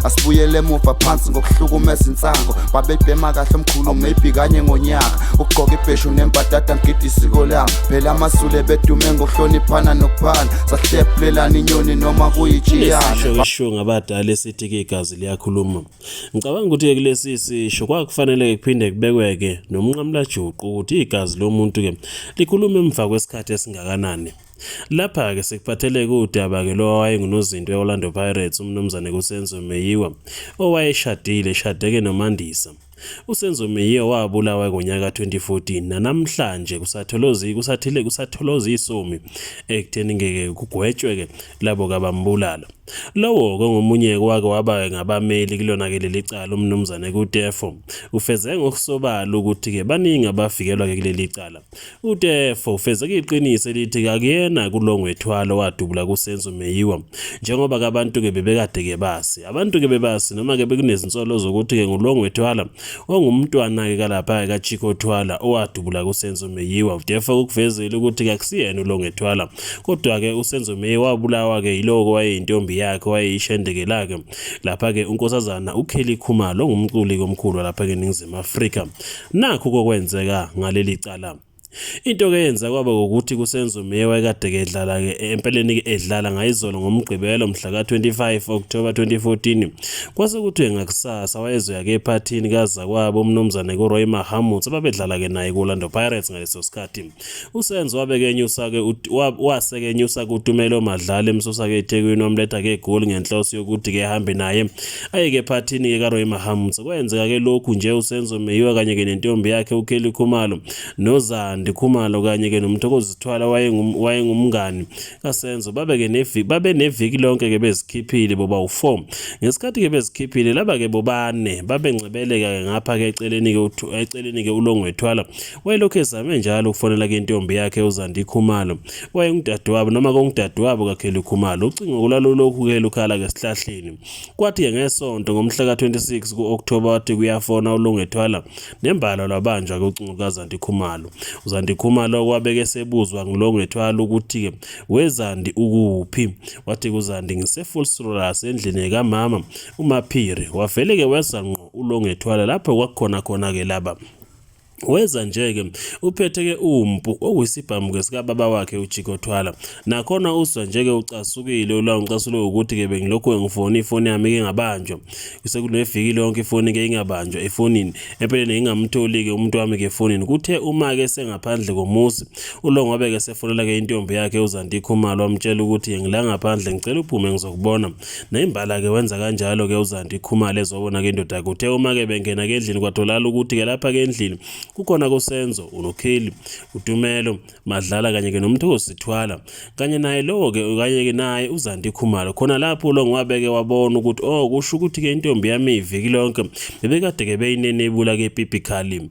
Asibuyele emuva phansi ngokuhlukumeza insango. Babebhema kahle omkhulu maybe kanye ngonyaka. Ukugqoka ibheshu nembadada ngigida isiko lami. Phela amaZulu ebedume ngokuhloniphana nokuphana. Sahlephulelana inyoni noma kuyitshiyana. Kunesisho esishiwo ngabadala esithi-ke igazi liyakhuluma. Ngicabanga ukuthi-ke kulesi sisho kwakufanele kuphinde kubekwe-ke nomnqamulajuqu ukuthi igazi lomuntu-ke likhuluma emva kwesikhathi esingakanani. Lapha-ke sekuphatheleke udaba-ke lo owayengunozinti we-Orlando Pirates uMnumzane kuSenzo Meyiwa owayeshadile eshadeke noMandisa. USenzo Meyiwa wabulawa ngonyaka 2014 nanamhlanje kusatholozi kusathile kusatholoza isomi ekutheni ngeke kugwetshwe-ke labo kabambulala. Lowo-ke ngomunye wake waba ngabameli kulona-ke leli cala uMnumzane kuTefo ufeze ngokusobala ukuthi-ke baningi abafikelwa-ke kuleli cala. UTefo ufezeke iqiniso elithi akuyena kuLongwe Thwala owadubula kuSenzo Meyiwa njengoba ke abantu-ke bebekade-ke basi. Abantu-ke bebasi noma-ke bekunezinsolo zokuthi-ke nguLongwe Thwala ongumntwana-ke kalapha-ke kaChicco Thwala owadubula kuSenzo Meyiwa. UTefo ukuvezile ukuthi-ke akusiyena uLongwe Thwala kodwa-ke uSenzo Meyiwa wabulawa-ke yiloko wayeyintombi yakhe wayeyishendeke lakhe lapha-ke uNkosazana uKelly Khumalo ongumculi omkhulu walapha-ke eNingizimu Afrika. Nakhu kokwenzeka ngaleli cala. Into ke yenza kwaba ukuthi kuSenzo Meyiwa wayekade ke edlala ke empeleni ke edlala ngayizolo ngoMgqibelo mhla ka-25 October 2014 kwase kuthiwe ngakusasa wayezoya ke ephathini kazakwabo umnumzane kuRoy Mahamud ababedlala ke naye ku-Orlando Pirates ngaleso sikhathi. USenzo wabeke enyusa-ke wase-ke enyusa-ke uTumelo Madlala emsusa-ke eThekwini wamletha-ke eGoli ngenhloso yokuthi-ke ahambe naye ayeke ephathini-ke kaRoy Mahamud. Kwenzeka-ke lokhu nje uSenzo Meyiwa kanye-ke nentombi yakhe uKelly Khumalo noZandi Khumalo kanye-ke noMthokozisi Thwala wayengumngani kaSenzo babe-ke neviki babe neviki lonke-ke bezikhiphile boba u-4. Ngesikhathi-ke bezikhiphile laba-ke bobane babencebeleka-ke ngapha-ke eceleni-ke eceleni-ke uLongwe Thwala Wayelokhu ezame njalo ukufonela ke intombi yakhe uZandi Khumalo. Wayengudadewabo noma kongudadewabo kaKelly Khumalo. Ucingo kulalolokhu ke lukhala ke esihlahleni. Kwathi-ke ngeSonto ngomhla ka-26 ku-Okthoba wathi kuyafona uLungwe Thwala nembala lwabanjwa ke ucingo lukaZandi Khumalo. UZandi Khumalo wabeke sebuzwa nguLongwe Thwala ukuthi-ke weZandi ukuphi? Wathi kuZandi ngise-Vosloorus endlini kamama uMaphiri. Wavele-ke weza ngqo uLongwe Thwala lapho kwakukhona khona-ke laba. Weza nje-ke uphethe-ke umpu okuyisibhamu-ke sikababa wakhe uJiko Thwala. Nakhona uzwa nje-ke ucasukile ula ngicasulwe ukuthi-ke bengilokhu ngifona ifoni yami ingabanjwa. Sekuneviki lonke ifoni-ke ingabanjwa efonini. Empeleni ngingamtholi-ke umuntu wami-ke efonini. Kuthe uma-ke sengaphandle komuzi, uLongwe wabe-ke sefonela-ke intombi yakhe uZanti Khumalo wamtshela ukuthi ngila ngaphandle ngicela uphume ngizokubona. Nembala-ke wenza kanjalo-ke uZanti Khumalo ezobona-ke indoda yakhe. Uthe uma-ke bengena-ke endlini kwatholakala ukuthi-ke lapha-ke endlini kukhona kuSenzo, uNokheli, uTumelo, Madlala kanye-ke noMthokozisi Thwala kanye naye lowo-ke kanye-ke naye uZanti Khumalo. Khona lapho uLongwe wabeke wabona ukuthi oh kusho ukuthi-ke intombi yami iviki lonke bebekade-ke beyinenebula-ke epipikhali.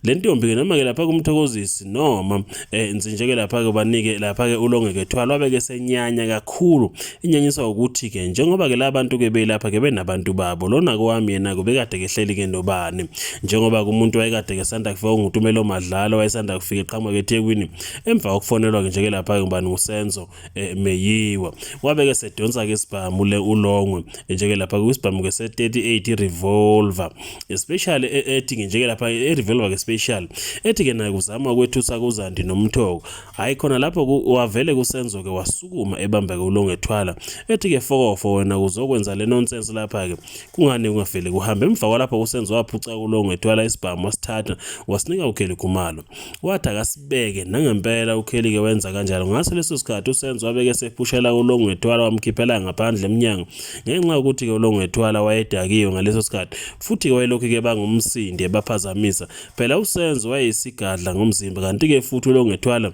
Le ntombi-ke noma-ke lapha kuMthokozisi noma nje-ke lapha-ke banike lapha-ke uLongwe-ke Thwala wabeke senyanya kakhulu inyanyiswa ukuthi-ke njengoba-ke la bantu-ke belapha-ke benabantu babo lona kowami yena-ke ubekade-ke ehleli-ke nobani njengoba-ke umuntu wayekade-ke sanda kufika unguTumelo Madlala wayesanda kufika eqhamuka eThekwini emva kokufonelwa-ke nje-ke lapha-ke ngubani nguSenzo Meyiwa wabe-ke sedonsa-ke isibhamu le uLongwe nje-ke lapha kwisibhamu-ke se-38 revolver especially ethi-ke nje-ke lapha i-revolver-ke special ethi-ke naye kuzama ukwethusa kuZandi noMthoko. Hhayi khona lapho wavele kuSenzo-ke wasukuma ebambeke uLongwe Thwala ethi-ke fokofo wena uzokwenza le nonsense lapha-ke kungani ungavele kuhambe. Emva kwalapho uSenzo waphuca uLongwe Thwala isibhamu wasithatha wasinika uKelly Khumalo wathi akasibeke nangempela uKelly-ke wenza kanjalo. Ngaso leso sikhathi uSenzo wabeke esephushela uLongwe Thwala wamkhiphela ngaphandle emnyango ngenxa yokuthi-ke uLongwe Thwala wayedakiwe ngaleso sikhathi futhi-ke wayelokhu-ke bangumsindi ebaphazamisa. Phela uSenzo wayeyisigadla ngomzimba kanti-ke futhi uLongwe Thwala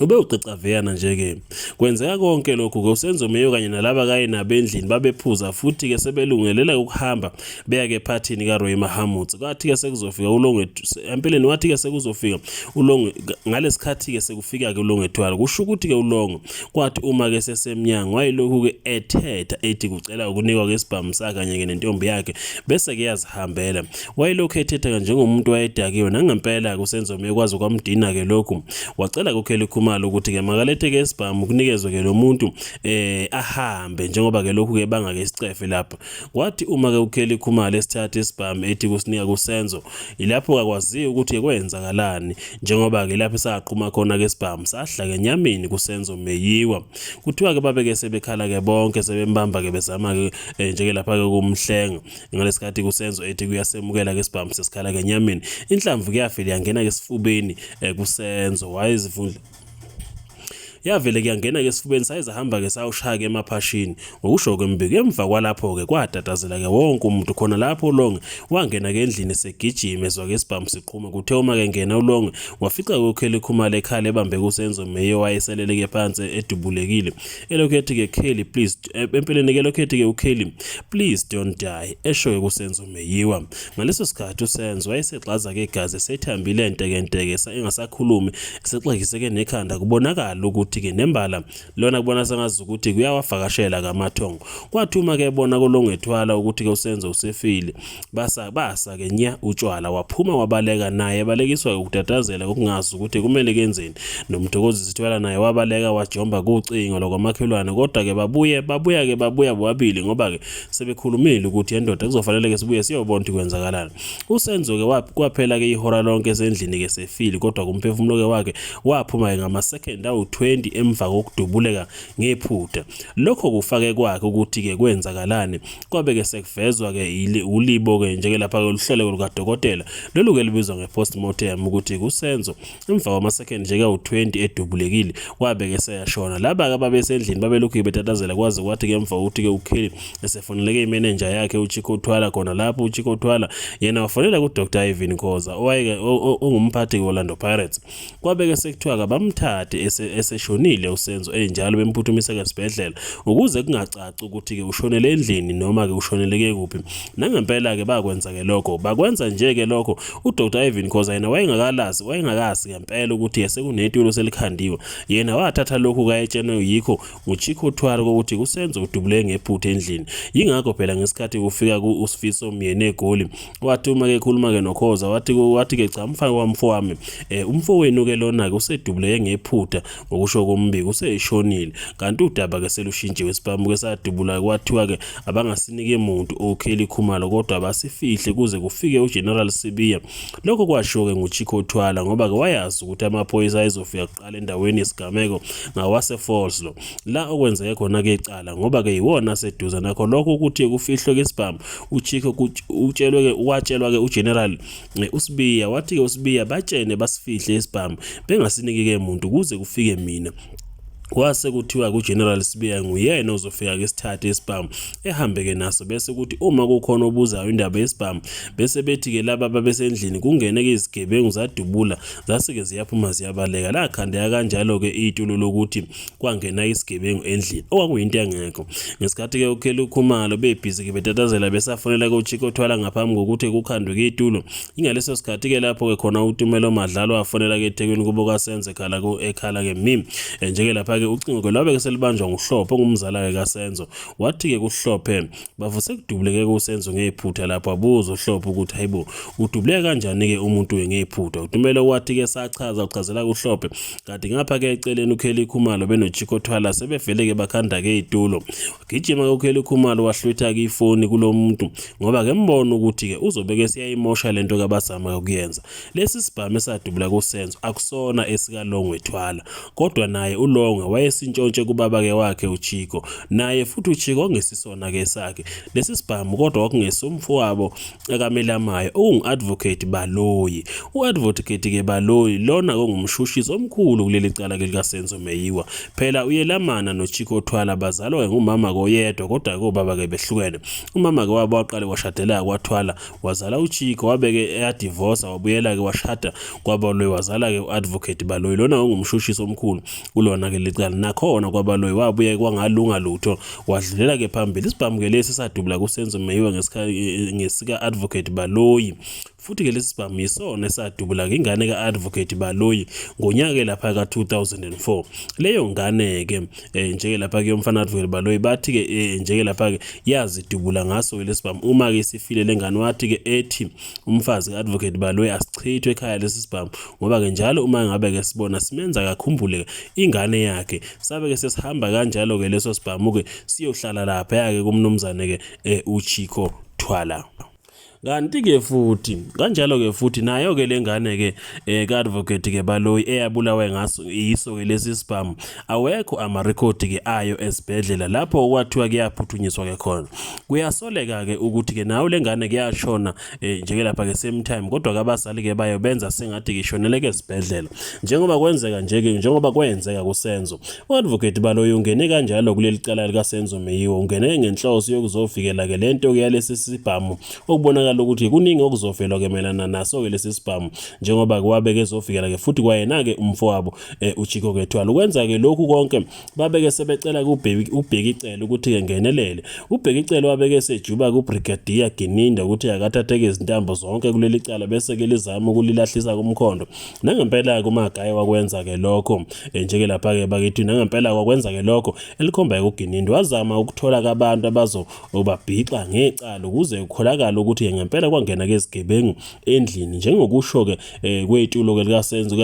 ube ucecaveyana nje-ke. Kwenzeka konke lokhu-ke uSenzo Meyiwa kanye nalaba kaye nabo endlini babephuza futhi-ke sebelungelela ukuhamba beya-ke ephathini kaRoy Mahamud. Kwathi-ke sekuzofika uLongwe empeleni wathi-ke sekuzofika uLongwe ngalesikhathi-ke sekufika-ke uLongwe Thwala kusho ukuthi-ke uLongwe kwathi uma-ke sesemnyango wayelokhu-ke ethetha ethi kucela ukunikwa-ke isibhamu sakhe kanye-ke nentombi yakhe bese-ke yazihambela. Wayelokhu ethetha njengomuntu wayedakiwe nangempela-ke uSenzo Meyiwa kwaze kwamdina-ke lokhu. Wacela kuKelly Khumalo Khumalo ukuthi ke makalethe ke isibhamu kunikezwe ke lo muntu ahambe njengoba ke lokhu ke bangake isicefe lapha. Kwathi uma ke uKelly Khumalo esithatha isibhamu ethi kusinika kuSenzo, ilapho kakwaziwa ukuthi kwenzakalani njengoba ke lapho esaqhuma khona ke isibhamu sahla ke enyameni kuSenzo Meyiwa. Kuthiwa ke babeke sebekhala ke bonke sebembamba ke bezama ke njeke lapha ke kumhlenga. Ngalesikhathi kuSenzo ethi kuyasemukela ke isibhamu sesikhala ke enyameni, inhlamvu kuyafile yangena ke esifubeni kuSenzo wayezivundla yavele kuyangena ke esifubeni sayize hamba ke sawushaya ke emaphashini ngokusho kwembiko. Emva kwalapho ke kwatatazela ke wonke umuntu khona lapho. uLongwe wangena ke endlini segijima ezwa ke isibhamu siqhuma. Kuthe uma ke ngena uLongwe wafica ke uKelly Khumalo ekhala ebambe kuSenzo Meyiwa wayeselele ke phansi edubulekile, elokhu ethi ke, "Kelly, please." Empeleni ke lokhu ethi ke uKelly, "Please don't die," esho ke kuSenzo Meyiwa. Ngaleso sikhathi uSenzo wayesegxaza ke igazi, esethambile entekenteke, engasakhulumi, esexegise nekhanda, kubonakala ukuthi ke nembala lona kubona sengazi ukuthi kuyawavakashela kamathongo. Kwathi uma ke bona kuLongwe Twala ukuthi ke uSenzo usefile, basa basa ke nya utshwala, waphuma wabaleka naye, ebalekiswa ukutatazela kokungazi ukuthi kumele kenzeni. NoMthokozisi Thwala naye wabaleka wajomba kucingo lokwamakhelwane, kodwa ke babuye babuya ke babuya bobabili ngoba ke sebekhulumile ukuthi endoda kuzofanele ke sibuye siyobona ukuthi kwenzakalani. USenzo ke kwaphela ke ihora lonke esendlini ke sefile, kodwa kumphefumulo ke wakhe waphuma ke ngama-second awu-20 emva kokudubuleka ngephutha. Lokho kufake kwakhe ukuthi ke kwenzakalani kwabe ke sekuvezwa ke ulibo ke njeke lapha ke luhlelo lukadokotela lolu ke libizwa nge-postmortem ukuthi kuSenzo emva kwama-second nje kawu-20 edubulekile wabe ke seyashona. Laba-ke ababesendlini babelokhu betatazela kwaze kwathi ke emva kokuthi ke uKelly esefoneleke imenenja yakhe uChicco Twala khona lapho, uChicco Twala yena wafonela kuDr Irvin Khoza owayeke ongumphathi we-Orlando Pirates. Kwabe-ke sekuthiwa kabamthathe eseshonile uSenzo enjalo, bemphuthumisa esibhedlela ukuze kungacaci ukuthi-ke ushonele endlini noma-ke ushoneleke kuphi. Nangempela-ke bakwenza-ke lokho, bakwenza nje-ke lokho. UDr Irvin Khoza yena wayengakalazi, wayengakazi ngempela ukuthi sekunetulu selikhandiwe. Yena wathatha lokhu kayetshenwe yikho nguChicco Twala kokuthi kuSenzo udubule ngephutha endlini. Yingakho phela ngesikhathi kufika ku-Usifiso Myeni eGoli, wathi uma-ke ekhuluma-ke noKhoza wathi-ke cha, mfana wamfowami, umfowenu-ke lona-ke usedubuleke ngephutha, ngokusho kombiko useshonile, kanti udaba-ke selushintshiwe. Isibhamu-ke sadubula kwathiwa-ke abangasinike muntu oKelly Khumalo, kodwa basifihle kuze kufike uGeneral Sibiya. Lokho kwashiwo-ke nguChicco Twala ngoba-ke wayazi ukuthi amaphoyisa ayezofika kuqala endaweni yesigameko ngawase-Falls lo la okwenzeke khona-ke icala, ngoba-ke yiwona aseduze nakho. Lokho ukuthi kufihlwe-ke isibhamu, uChicco utshelwe-ke, watshelwa-ke uGeneral uSibiya, wathi-ke uSibiya batshene basifihle isibhamu bengasiniki-ke muntu kuze kufike mina. Kwase kuthiwa kuGeneral Sibiya nguyena ozofika ke sithathe isibhamu ehambe ke naso, bese kuthi uma kukhona obuzayo indaba yesibhamu bese bethi ke laba babesendlini kungene ke izigebengu zadubula zase ke ziyaphuma ziyabaleka. Lakhandeka kanjalo ke itulo lokuthi kwangena isigebengu endlini, okwakuyinto engekho. Ngesikhathi ke uKelly Khumalo bebhizi ke betatazela besafonela ke uChicco Twala ngaphambi kokuthi kukhandwe ke itulo, ingaleso sikhathi ke lapho ke khona uTumelo Madlalo wafonela ke eThekwini kubo kaSenzo ekhala ku ekhala ke mi njeke lapha ke ucingo ke lwabe ke selibanjwa nguHlophe ongumzala ke kaSenzo. Wathi ke kuHlophe, bavuse kudubuleke kuSenzo ngephutha lapho. Abuza uHlophe ukuthi hayibo, udubuleke kanjani ke umuntu ngephutha? uTumelo wathi ke sachaza, uchazela kuHlophe, kanti ngapha ke eceleni uKelly Khumalo benoChicco Twala sebevele ke bakhanda ke itulo. Gijima ke uKelly Khumalo wahlwitha ke ifoni kulomuntu ngoba ke mbona ukuthi ke uzobeke siyayimosha lento kabazama ukuyenza. Lesi sibhamu esadubula kuSenzo akusona esikaLongwe Twala, kodwa naye uLongwe wayesintshontshe kubaba ke wakhe uChicco, naye futhi uChicco ongesisona ke sakhe lesi sibhamu, kodwa kwakungesomfowabo akamelamayo okungu-Advocate Baloyi. U-Advocate ke Baloyi lona kongumshushisi omkhulu kuleli cala ke likaSenzo Meyiwa. Phela uyelamana noChicco Twala, bazalwa ngumama koyedwa kodwa ke obaba ke behlukene. Umama ke wabo waqale washadela kwaThwala, wazala uChicco, wabeke eyadivosa, wabuyela ke washada kwaBaloyi, wazala ke u-Advocate Baloyi lona ongumshushisi omkhulu kulona ke licala. Nakhona kwaBaloyi wabuye kwangalunga lutho, wadlulela ke phambili. Isibhamu ke lesi sadubula kuSenzo Meyiwa ngesika Advocate Baloyi. Futhi-ke lesi sibhamu yisona esadubula-ke ingane ka-Advocate Baloyi ngonyaka lapha ka-2004. Leyo ngane-ke njeke lapha-ke yomfana Advocate Baloyi bathi-ke njeke lapha-ke yazidubula ngaso-ke lesi sibhamu. Uma-ke isifile le ngane wathi-ke ethi umfazi ka-Advocate Baloyi asichithwe ekhaya lesi sibhamu ngoba-ke njalo uma ngabe-ke sibona simenza kakhumbule ingane yakhe. Sabe-ke sesihamba kanjalo-ke leso sibhamu-ke siyohlala laphaya-ke kumnumzane-ke uChicco Twala. Kanti-ke futhi kanjalo-ke futhi nayo-ke le ngane-ke ka-Advocate-ke Baloyi eyabulawa ngaso yiso-ke lesi sibhamu, awekho amarekhodi-ke ayo esibhedlela lapho okwathiwa kuyaphuthunyiswa-ke khona. Kuyasoleka-ke ukuthi-ke nayo le ngane kuyashona njeke lapha-ke same time, kodwa-ke abazali-ke bayo benza sengathi-ke ishoneleke esibhedlela. Njengoba kwenzeka nje-ke, njengoba kwenzeka kuSenzo. U-Advocate Baloyi ungene kanjalo kuleli cala likaSenzo Meyiwa, ungene ngenhloso yokuzovikela-ke le nto yalesi sibhamu okubonakala ukuthi kuningi okuzovelwa-ke mayelana naso-ke lesi sibhamu, njengoba kwabeke ezovikela-ke futhi kwayena-ke umfowabo uChicco-ke Twala. Ukwenza-ke lokhu konke babeke sebecela uBheki Cele ukuthi-ke ngenelele. UBheki Cele wabeke esejuba kuBrigadier Gininda ukuthi akathatheke izintambo zonke kuleli cala bese-ke lizama ukulilahlisa kumkhondo. Nangempela-ke uMagaye wakwenza-ke lokho njeke lapha-ke bakithi, nangempela wakwenza-ke lokho elikhomba kuGininda. Wazama ukuthola-ke abantu abazobabhixa ngecala ukuze kukholakale ukuthi ngempela kwangena-ke izigebengu endlini, njengokusho-ke kwethulo-ke likaSenzo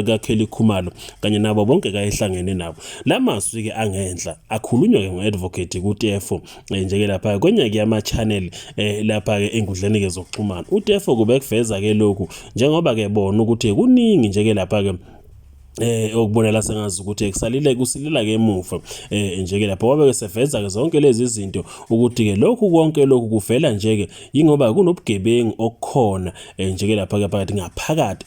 kaKelly Khumalo kanye nabo bonke kayehlangene nabo. La mazwi-ke angenhla akhulunywa-ke ngu-Advocate kuTeffo njeke lapha kwenye-ke yama-channel lapha-ke enkundleni-ke zokuxhumana. UTeffo kube kuveza-ke lokhu njengoba-ke bona ukuthi kuningi njeke lapha-ke okubonela sengazi ukuthi kusalile kusilela ke emuva njeke lapha wabe seveza ke zonke lezi zinto ukuthi ke lokhu konke lokhu kuvela nje ke ingoba kunobugebengu okukhona njeke lapha ke phakathi ngaphakathi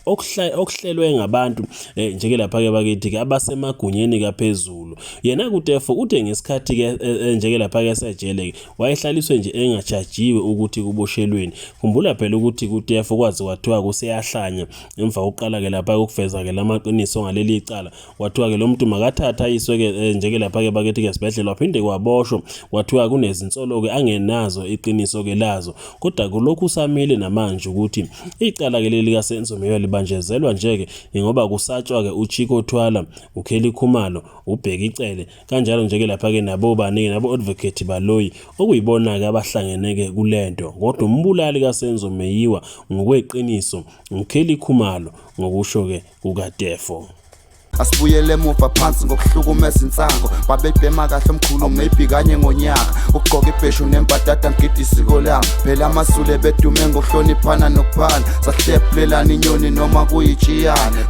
okuhlelwe ngabantu njeke lapha ke bakithi ke abasemagunyeni kaphezulu. Yena kuTeffo uthe ngesikhathi ke njeke lapha ke sejele wayehlaliswe nje engajajiwe ukuthi kuboshelweni. Khumbula phela ukuthi kuTeffo kwazi kwathiwa kuseyahlanya emva kokuqala ke lapha ukuveza ke lamaqiniso ngaleli icala, kwathiwa ke lo muntu makathatha ayiswe ke njeke lapha ke bakithi ke esibhedlela, waphinde kwaboshwa kwathiwa kunezinsolo ke angenazo iqiniso ke lazo. Kodwa kulokhu usamile namanje ukuthi icala ke leli kaSenzo Meyiwa libanjezelwa nje ke ngoba kusatshwa ke uChicco Twala, uKelly Khumalo, uBheki Cele kanjalo nje ke lapha ke nabo bani nabo Advocate Baloyi okuyibona ke abahlangene ke kulento. Kodwa umbulali kaSenzo Meyiwa ngokweqiniso uKelly Khumalo ngokusho ke kukaTeffo. Asibuyele emuva phansi ngokuhlukumeza insango, babebhema kahle omkhulu maybe kanye ngonyaka, ukugqoka ibheshu nembadada ngigida isiko lami. Phela amaZulu bedume ngokuhloniphana nokuphana, sahlephulelana inyoni noma kuyitshiyane.